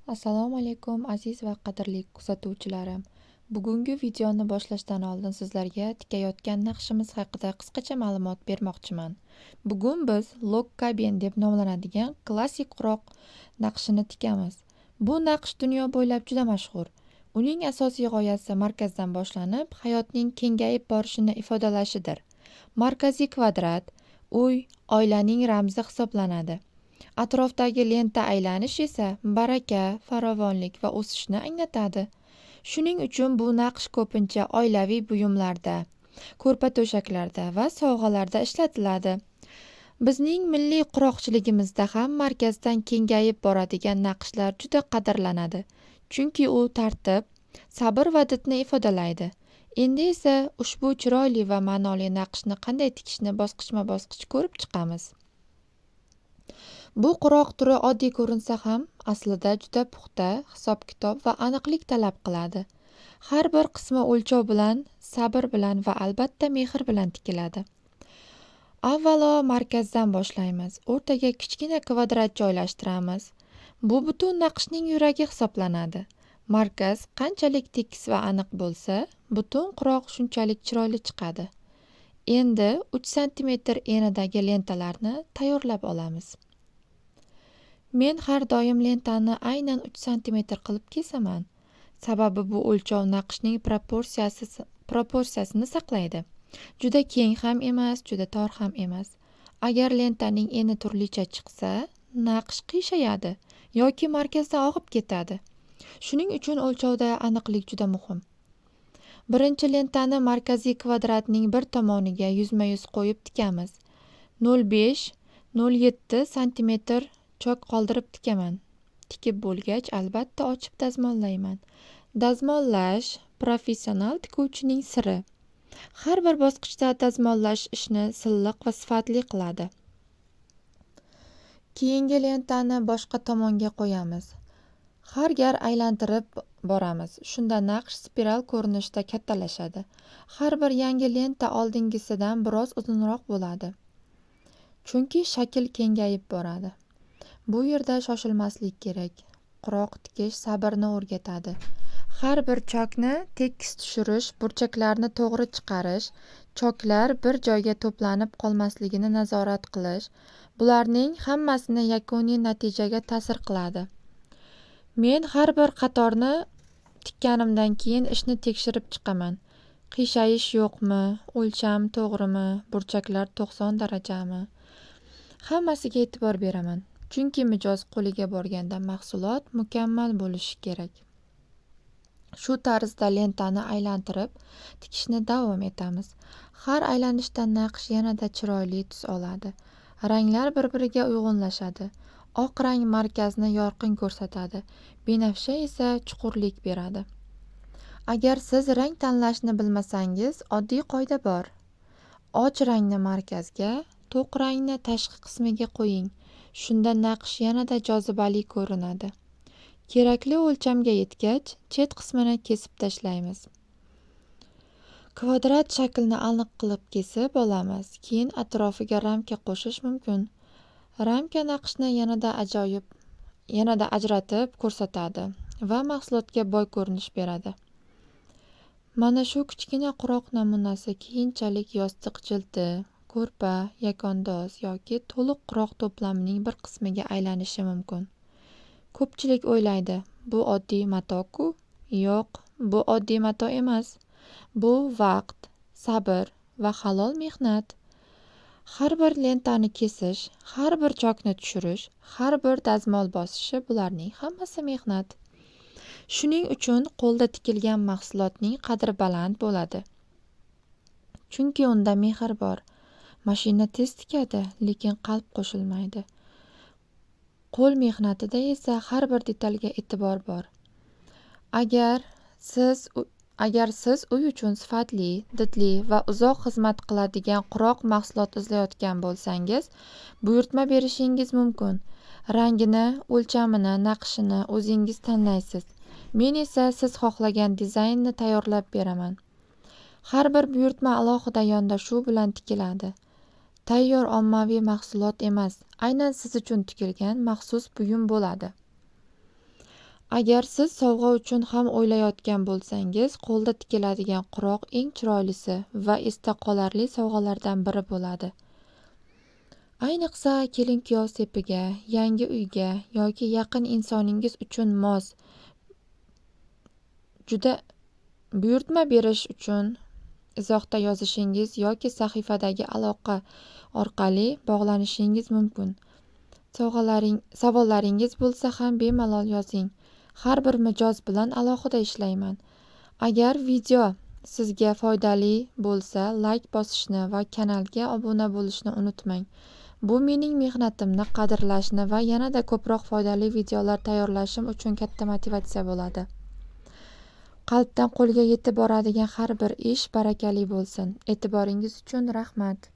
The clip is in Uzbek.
Assalomu alaykum, aziz va qadrli kuzatuvchilarim. Bugungi videoni boshlashdan oldin sizlarga tikayotgan naqshimiz haqida qisqacha ma'lumot bermoqchiman. Bugun biz log cabin deb nomlanadigan klassik quroq naqshini tikamiz. Bu naqsh dunyo bo'ylab juda mashhur. Uning asosiy g'oyasi markazdan boshlanib, hayotning kengayib borishini ifodalashidir. Markaziy kvadrat uy, oilaning ramzi hisoblanadi. Atrofdagi lenta aylanish esa baraka, farovonlik va o'sishni anglatadi. Shuning uchun bu naqsh ko'pincha oilaviy buyumlarda, ko'rpa-to'shaklarda va sovg'alarda ishlatiladi. Bizning milliy quroqchiligimizda ham markazdan kengayib boradigan naqshlar juda qadrlanadi. Chunki u tartib, sabr va didni ifodalaydi. Endi esa ushbu chiroyli va ma'noli naqshni qanday tikishni bosqichma-bosqich ko'rib chiqamiz. Bu quroq turi oddiy ko'rinsa ham, aslida juda puxta, hisob-kitob va aniqlik talab qiladi. Har bir qismi o'lchov bilan, sabr bilan va albatta mehr bilan tikiladi. Avvalo markazdan boshlaymiz. O'rtaga kichkina kvadrat joylashtiramiz. Bu butun naqshning yuragi hisoblanadi. Markaz qanchalik tekis va aniq bo'lsa, butun quroq shunchalik chiroyli chiqadi. Endi 3 sm enidagi lentalarni tayyorlab olamiz. Men har doim lentani aynan 3 sm qilib kesaman. Sababi bu o'lchov naqshning proporsiyasini saqlaydi. Juda keng ham emas, juda tor ham emas. Agar lentaning eni turlicha chiqsa, naqsh qiyshayadi yoki markazdan og'ib ketadi. Shuning uchun o'lchovda aniqlik juda muhim. Birinchi lentani markaziy kvadratning bir tomoniga yuzma-yuz qo'yib tikamiz. 0,5-0,7 sm chok qoldirib tikaman. Tikib bo'lgach, albatta ochib dazmollayman. Dazmollash professional tikuvchining siri. Har bir bosqichda dazmollash ishni silliq va sifatli qiladi. Keyingi lentani boshqa tomonga qo'yamiz. Har gal aylantirib boramiz. Shunda naqsh spiral ko'rinishida kattalashadi. Har bir yangi lenta oldingisidan biroz uzunroq bo'ladi. Chunki shakl kengayib boradi. Bu yerda shoshilmaslik kerak. Quroq tikish sabrni o'rgatadi. Har bir chokni tekis tushirish, burchaklarni to'g'ri chiqarish, choklar bir joyga to'planib qolmasligini nazorat qilish bularning hammasini yakuniy natijaga ta'sir qiladi. Men har bir qatorni tikkanimdan keyin ishni tekshirib chiqaman. Qiyshayish yo'qmi, o'lcham to'g'rimi, burchaklar 90 darajami? Hammasiga e'tibor beraman. Chunki mijoz qo'liga borganda mahsulot mukammal bo'lishi kerak. Shu tarzda lentani aylantirib tikishni davom etamiz. Har aylanishda naqsh yanada chiroyli tus oladi. Ranglar bir-biriga uyg'unlashadi. Oq rang markazni yorqin ko'rsatadi, binafsha esa chuqurlik beradi. Agar siz rang tanlashni bilmasangiz, oddiy qoida bor. Och rangni markazga, to'q rangni tashqi qismiga qo'ying. Shunda naqsh yanada jozibali ko'rinadi. Kerakli o'lchamga yetgach, chet qismini kesib tashlaymiz. Kvadrat shaklni aniq qilib kesib olamiz. Keyin atrofiga ramka qo'shish mumkin. Ramka naqshni yanada ajratib ko'rsatadi va mahsulotga boy ko'rinish beradi. Mana shu kichkina quroq namunasi keyinchalik yostiq jildi, ko'rpa, yakandoz yoki to'liq quroq to'plamining bir qismiga aylanishi mumkin. Ko'pchilik o'ylaydi, bu oddiy mato-ku. Yo'q, bu oddiy mato emas. Bu vaqt, sabr va halol mehnat. Har bir lentani kesish, har bir chokni tushirish, har bir dazmol bosishi bularning hammasi mehnat. Shuning uchun qo'lda tikilgan mahsulotning qadri baland bo'ladi. Chunki unda mehr bor. Mashina tez tikadi, lekin qalb qo'shilmaydi. Qo'l mehnatida esa har bir detalga e'tibor bor. Agar siz uy uchun sifatli, didli va uzoq xizmat qiladigan quroq mahsulot izlayotgan bo'lsangiz, buyurtma berishingiz mumkin. Rangini, o'lchamini, naqshini o'zingiz tanlaysiz. Men esa siz xohlagan dizaynni tayyorlab beraman. Har bir buyurtma alohida yondashuv bilan tikiladi. Tayyor ommaviy mahsulot emas, aynan siz uchun tikilgan maxsus buyum bo'ladi. Agar siz sovg'a uchun ham o'ylayotgan bo'lsangiz, qo'lda tikiladigan quroq eng chiroylisi va esda qolarli sovg'alardan biri bo'ladi. Ayniqsa kelin-kuyov sepiga, yangi uyga yoki yaqin insoningiz uchun mos. Juda buyurtma berish uchun izohda yozishingiz yoki sahifadagi aloqa orqali bog'lanishingiz mumkin. Savollaringiz bo'lsa ham bemalol yozing. Har bir mijoz bilan alohida ishlayman. Agar video sizga foydali bo'lsa, layk bosishni va kanalga obuna bo'lishni unutmang. Bu mening mehnatimni qadrlashni va yanada ko'proq foydali videolar tayyorlashim uchun katta motivatsiya bo'ladi. Qalbdan qo'lga yetib boradigan har bir ish barakali bo'lsin. E'tiboringiz uchun rahmat.